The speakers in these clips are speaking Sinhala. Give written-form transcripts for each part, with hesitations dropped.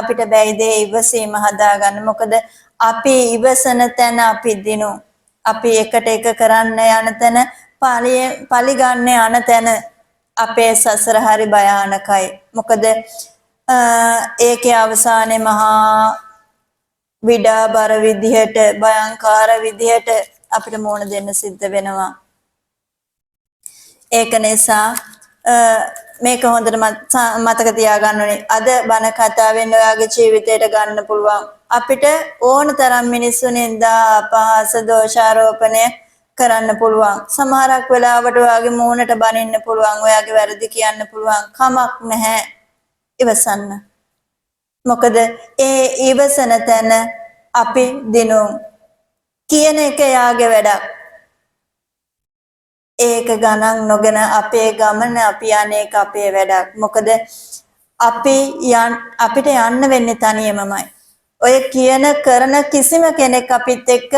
අපිට බැයිද ඒ ඉවසීම හදාගන්න? මොකද අපි ඉවසන තැන අපි දිනු. අපි එකට එක කරන්න යන තැන, පලි ගන්න යන තැන අපේ සසර හරි භයානකයි. මොකද ඒකේ අවසානයේ මහා විඩාබර විදිහට, භයංකාර විදිහට අපිට මුහුණ දෙන්න සිද්ධ වෙනවා. ඒක නිසා මේක හොඳට මතක තියාගන්න ඕනේ. අද බණ කතාවෙන් ඔයාගේ ජීවිතයට ගන්න පුළුවන්. අපිට ඕන තරම් මිනිස්සු නින්දා, අපහාස, දෝෂාරෝපණය කරන්න පුළුවන්. සමහරක් වෙලාවට ඔයාගේ මූණට බනින්න පුළුවන්, ඔයාගේ වැරදි කියන්න පුළුවන්. කමක් නැහැ. ඉවසන්න. මොකද ඒ ඉවසන තැන අපි දිනුම් කියන එක එයාගේ වැඩක්. ඒක ගණන් නොගෙන අපේ ගමන අපි අනේක අපේ වැඩක්. මොකද අපි අපිට යන්න වෙන්නේ තනියමමයි. ඔය කියන කරන කිසිම කෙනෙක් අපිත් එක්ක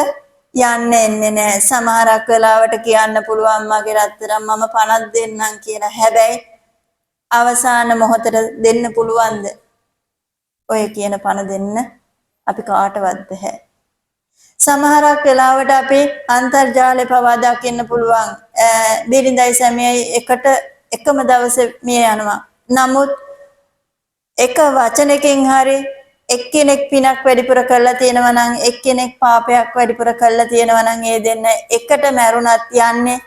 යන්න එන්නේ නැහැ. සමහරක් වෙලාවට කියන්න පුළුවන් මගේ රත්තරන් මම පණක් දෙන්නම් කියලා. හැබැයි අවසාන මොහොතට දෙන්න පුළුවන්ද? ඔය කියන පණ දෙන්න අපි කාටවත් බැහැ. සමහරක් වෙලාවට අපි අන්තර්ජාලය පවා දකින්න පුළුවන් බිරිඳයි සැමියයි එකට එකම දවසේ මිය යනවා. නමුත් එක වචනකින් හරි එක්කෙනෙක් පිනක් වැඩිපුර කරලා තියෙනවා නම්, එක්කෙනෙක් පාපයක් වැඩිපුර කරලා තියෙනවා නම්, ඒ දෙන්න එකට මැරුණත් යන්නේ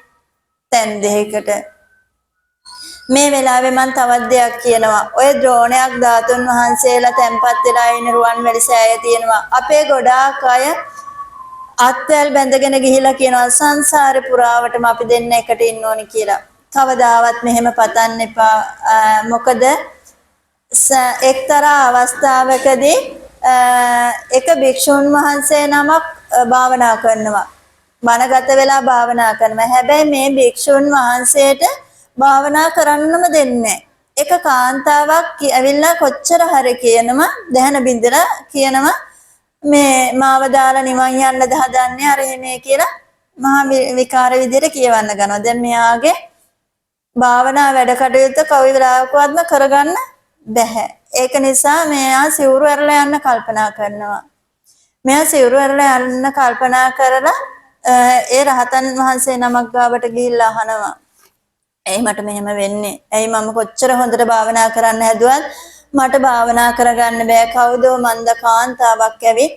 තැන් දෙකකට. මේ වෙලාවේ මං තවත් දෙයක් කියනවා. ඔය ද්‍රෝණයක් ධාතුන් වහන්සේලා තැන්පත් වෙලා ඉන්න රුවන්වැලි සෑය තියෙනවා. අපේ ගොඩාක් අය අත්වැල් බැඳගෙන ගිහිලා කියනවා සංසාරේ පුරාවටම අපි දෙන්න එකට ඉන්න ඕනි කියලා. කවදාවත් මෙහෙම පතන්න එපා. මොකද එක්තරා අවස්ථාවකදී එක භික්ෂුන් වහන්සේ නමක් භාවනා කරනවා. වනගත වෙලා භාවනා කරනවා. හැබැයි මේ භික්ෂුන් වහන්සේට භාවනා කරන්නම දෙන්නේ නැහැ. එක කාන්තාවක් ඇවිල්ලා කොච්චර හරි කියනවා, දැහන බින්දලා කියනවා, මේ මාව දාලා නිවන් යන්නද හදන්නේ අර එහෙම කියලා මහා විකාර විදියට කියවන්න ගන්නවා. දැන් මෙයාගේ භාවනා වැඩ කටයුත්ත කවි වෙලාවකවත්ම කරගන්න බැහැ. ඒක නිසා මෙයා සිවුරු ඇරලා යන්න කල්පනා කරනවා. මෙයා සිවුරු ඇරලා යන්න කල්පනා කරලා ඒ රහතන් වහන්සේ නමක් ගාවට ගිහිල්ලා අහනවා. ඇයි මට මෙහෙම වෙන්නේ? ඇයි මම කොච්චර හොඳට භාවනා කරන්න හැදුවත් මට භාවනා කරගන්න බෑ. කවුදෝ මන්ද කාන්තාවක් ඇවිත්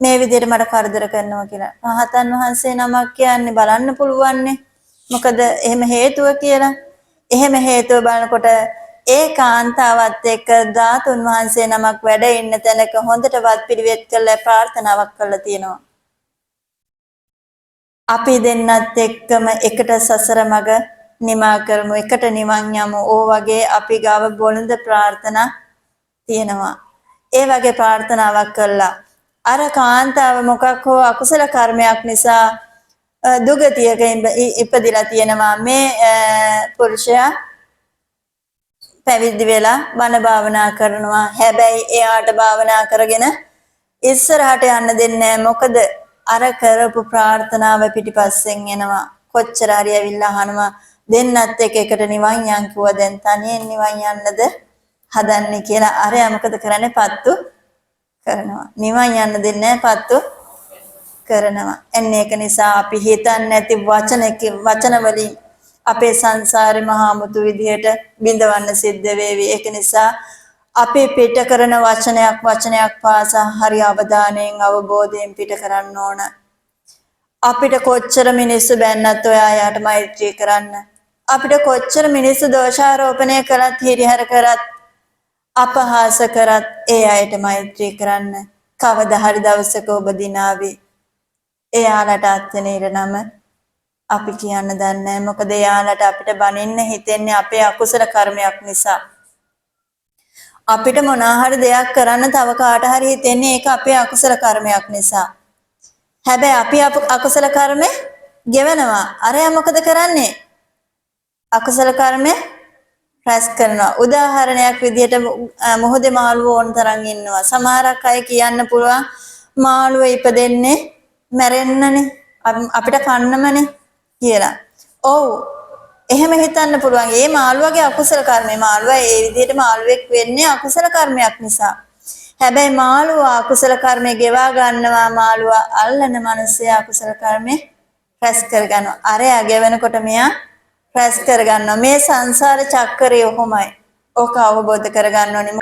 මේ විදිහට මට කරදර කරනවා කියලා. රහතන් වහන්සේ නමක් කියන්නේ බලන්න පුළුවන්නේ. මොකද එහෙම හේතුව කියලා. එහෙම හේතුව බලනකොට ඒ කාන්තාවත් එක්ක ධාතුන් වහන්සේ නමක් වැඩ ඉන්න තැනක හොඳට වත් පිළිවෙත් කරලා ප්‍රාර්ථනාවක් කරලා තියෙනවා. අපි දෙන්නත් එක්කම එකට සසර මඟ නිමා කරමු, එකට නිවන් යමු. ඕ වගේ අපි ගාව බොළඳ ප්‍රාර්ථනා තියෙනවා. ඒ වගේ ප්‍රාර්ථනාවක් කළා. අර කාන්තාව මොකක් හෝ අකුසල කර්මයක් නිසා දුගතියක ඉපදිලා තියෙනවා. මේ පුරුෂයා පැවිදි වෙලා බණ භාවනා කරනවා. හැබැයි එයාට භාවනා කරගෙන ඉස්සරහට යන්න දෙන්නේ නැහැ. මොකද අර කරපු ප්‍රාර්ථනාව පිටිපස්සෙන් එනවා. කොච්චර හරි ඇවිල්ලා අහනවා, දෙන්නත් එක්ක එකට නිවන් යන් කිව්වා, දැන් තනියෙන් නිවන් යන්නද හදන්නේ කියලා. අරයා මොකද කරන්නේ? පත්තු කරනවා. නිවන් යන්න දෙන්නේ නැහැ, පත්තු කරනවා. එන්න ඒක නිසා අපි හිතන්නේ නැති වචන වලින් අපේ සංසාරේ මහා මුතු විදිහට බිඳවන්න සිද්ධ වේවි. ඒක නිසා අපි පිට කරන වචනයක් වචනයක් පාසා හරි අවධානයෙන් අවබෝධයෙන් පිට කරන්න ඕන. අපිට කොච්චර මිනිස්සු බැන්නත් ඔයා යාට මෛත්‍රී කරන්න. අපිට කොච්චර මිනිස්සු දෝෂාරෝපණය කළත්, හිරිහැර කරත්, අපහාස කරත් ඒ අයට මෛත්‍රී කරන්න. කවදා හරි දවසක ඔබ දිනාවි. එයාලට අත්වෙන ඉරණම අපි කියන්න දන්නේ නැහැ. මොකද එයාලට අපිට බනින්න හිතෙන්නේ අපේ අකුසල කර්මයක් නිසා. අපිට මොනවා හරි දෙයක් කරන්න තව කාට හරි හිතෙන්නේ ඒක අපේ අකුසල කර්මයක් නිසා. හැබැයි අපි අකුසල කර්මේ ගෙවනවා. අරයා මොකද කරන්නේ? අකුසල කර්මය රැස් කරනවා. උදාහරණයක් විදිහට මුහුදේ මාළුවෝ ඕන තරම් ඉන්නවා. සමහරක් අය කියන්න පුළුවන් මාළුව ඉපදෙන්නේ මැරෙන්නනේ, අපිට කන්නමනේ කියලා. ඔව්. එහෙම හිතන්න පුළුවන්. ඒ මාළුවාගේ අකුසල කර්මය. මාළුවා ඒ විදිහට මාළුවෙක් වෙන්නේ අකුසල කර්මයක් නිසා. හැබැයි මාළුවා අකුසල කර්මය ගෙවා ගන්නවා. මාළුවා අල්ලන මිනිස්සයා අකුසල කර්මය රැස් කරගන්නවා. අරයා ගෙවනකොට මෙයා රැස් කරගන්නවා. මේ සංසාර චක්‍රය ඔහොමයි. ඕක අවබෝධ කරගන්න ඕනේ.